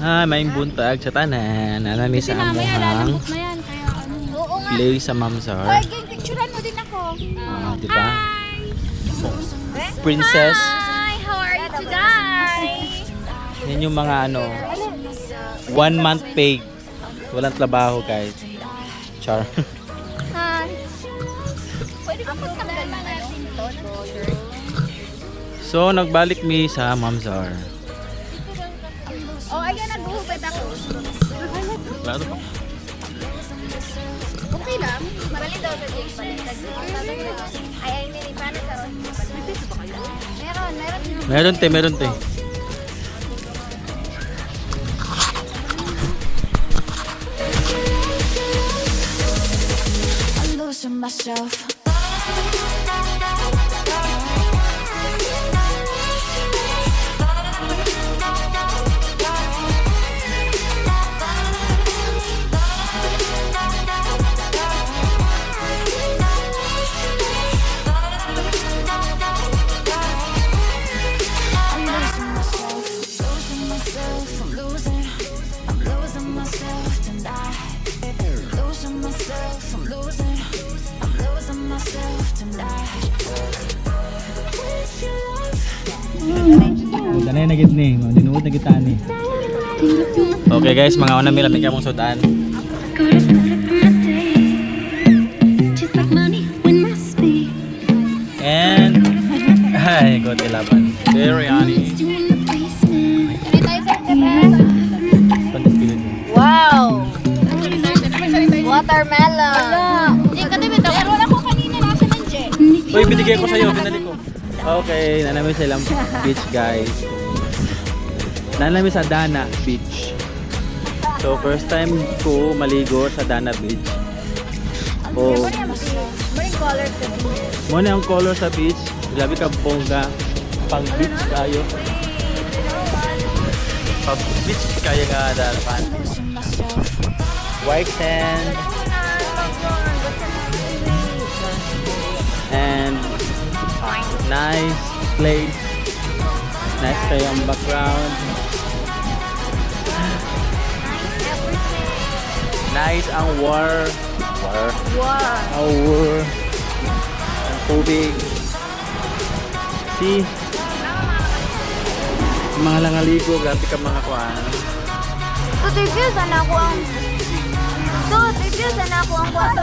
Ah, maayong buntag sa tanan. Naa mi sa Mamaya amuhang lalambot na yan. Kaya ano. Oo nga. place sa Mamzar. Oy, gang, picturean mo din ako. Ah, di ba? Princess. Hi, how are you today? Yan yung mga ano, one month pay. Walang trabaho, guys. Char. Hi. Pwede ba magtanggal ng ano? To, ng t-shirt? So, nagbalik mi sa Mamzar. Oh, ayan, naghuhubad ako. Klaro pa. Okay lang. Balik daw sa Jake. Balik. Ay, ay, hindi. Paano sa Meron, meron. Meron te, meron te. I'm losing myself. I'm losing myself, losing myself, I'm losing myself tonight. Losing myself, I'm losing myself tonight. With your love. Danay na gid ni, dinuod na kita ni. Okay guys, mga una mi lami kamong sudan. Just like money when I speak. And ay, go laban. Biryani. Doing the basement. Tuloy tayo sa Japan. Pandis Wow! Watermelon! Jake, katabi ito. Meron ako kanina. Nasa ng Jake. Uy, binigay ko sa'yo, binalik ko. Okay, nanami sa ilang beach, guys. Nanami sa Dana Beach. So, first time ko maligo sa Dana Beach. Oh, Maring color to. mo na ang color sa beach. Grabe ka bongga. Pang beach kayo. Pang beach kayo nga dalapan. Losing myself. White sand and nice place. Nice kayo ang background. Nice ang war. War. Wow! Ang war. Ang tubig. See? Mga langaligo, grabe ka mga kuan. So, review sana ako ang... So, review sana ako ang kuwan.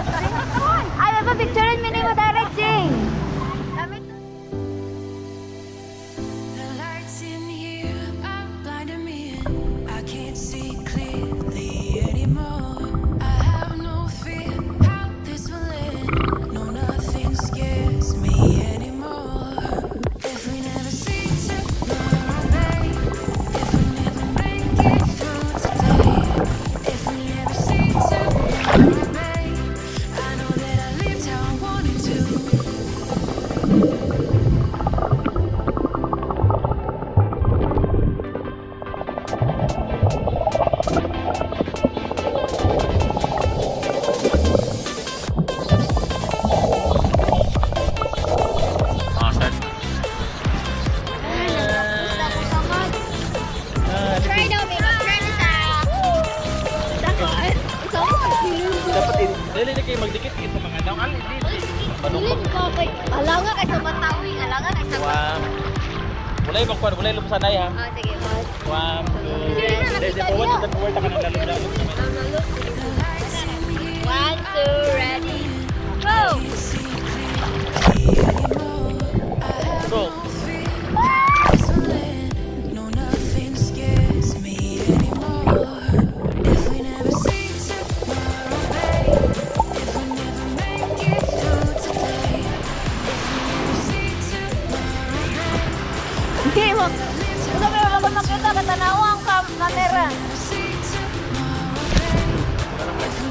Ay, may picturean mi nimo direct, Jing. The lights in here are blinding me. I can't see clearly anymore. I have no fear how this will end. No, nothing scares me anymore. If we never see tomorrow, babe. If we never make it through today. If we never see tomorrow, babe. I know that I lived how I wanted to. Ah, start. Try daw, baby. Try na sa... Dapat din, dali na kayo magdikit sa mga daw. Ang dili. Dili ko kay alanga kay sa matawi, alanga kay sa One. Wala ibang kuan, wala lumsan ay ha. Ah, sige. One, two. Dali, forward, forward, ka ng lalong lalong. One, two, ready. Go! Go. No, nothing scares me anymore. If we never see tomorrow, babe. If we never make it through today. If we never see tomorrow, babe. Hindi mo. Gusto mo ako makita katanaw ang camera. See tomorrow, babe. If we